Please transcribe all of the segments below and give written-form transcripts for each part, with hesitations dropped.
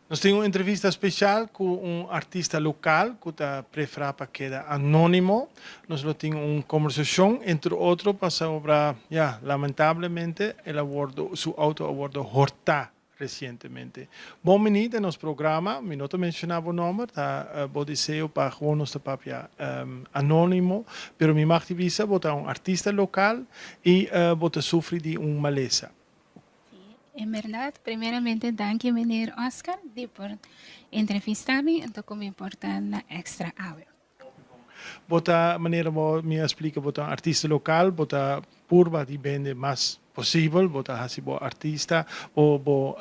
Nos tin un entrevista special cu un artista local cu ta prefera pa keda anonimo. Nos lo tin un conversacion entre otro pasobra, ya, lamentablemente el a wordo, su auto a wordo horta recientemente. Bon bini den nos programa, mi no ta menciona bo nomber, ta bo deseo pa gewoon nos ta papia anonimo, pero mi mag di bisa bo ta un artista local y bo ta sufri di un malesa. Sí, en berdad, primeramente danki meneer Oscar di por entrevista mi, anto cu mi por ta na Extra awe. Bo ta, manera bo mi a splica, bo ta un artista local, bo ta purba di bende mas posibel, bo ta haci bo artista, bo bo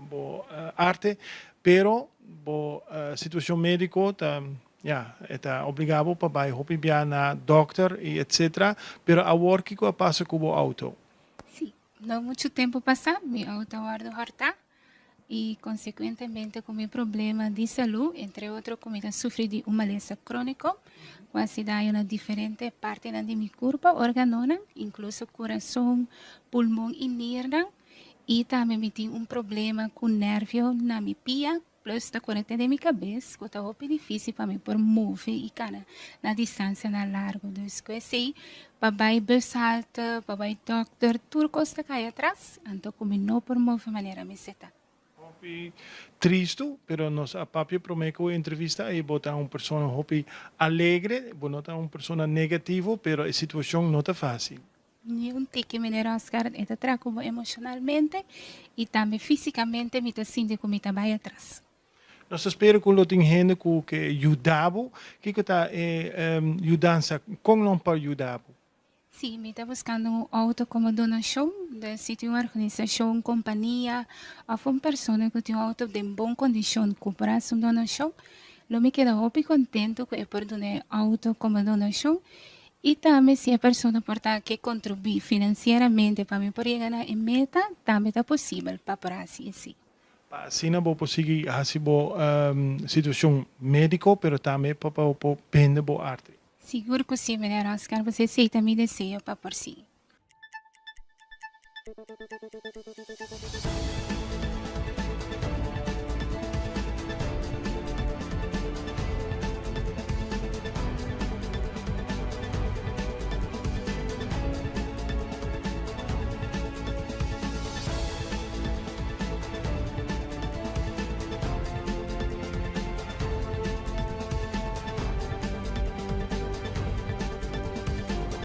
bo arte, pero bo situacion medico ta, ya, e ta obliga bo pa bay hopi bia na dokter y etcetera, pero awor kico a pasa cu bo auto? Sí, no mucho tempo pasa mi auto a wordo horta y consecuentemente cu mi problema di salud, entre otro cu mi ta sufri di un malesa cronico cu a haci daño na diferente partenan di mi curpa, organonan, incluso curason, pulmon y niernan y tambe mi tin un problema cu nervio na mi pia Plus ta conecta den mi cabes cu ta hopi dificil pa mi por move y cana na distancianan largo. Dus cu esey pa bay bushalte, pa bay dokter, tur cos ta cay atras, anto cu mi no por move manera mi seta. Hopi tristo, pero nos a papia prome cu e entrevista y bo ta un persona hopi alegre, bo no ta un persona negativo, pero e situacion no ta facil. Ni un tiki, meneer Oscar, e ta traha ku bo emoshonalmente i tambe físikamente mi ta sinti ku mi ta bai atras. Nos ta spera ku lo tin hende ku ke yuda bo. Kiko ta e yudansa? Kon nan por yuda bo? Sí, mi ta buskando un outo komo donashon. Dus si tin un organisashon, un kompania òf un persona ku tin un outo den bon kondishon ku por hasi un donashon, lo mi keda hopi kontentu ku e por duna e outo komo donashon. I tambe si e persona por ta ke kontribuí finansieramente pa mi por yega na e meta, tambe ta posibel pa por hasi esei. Pa asina bo por sigui hasi bo situashon médiko, pero tambe pa bo por bende bo arte. Sigur ku si, meneer Oscar, pasobra esei ta mi deseo pa por sigui.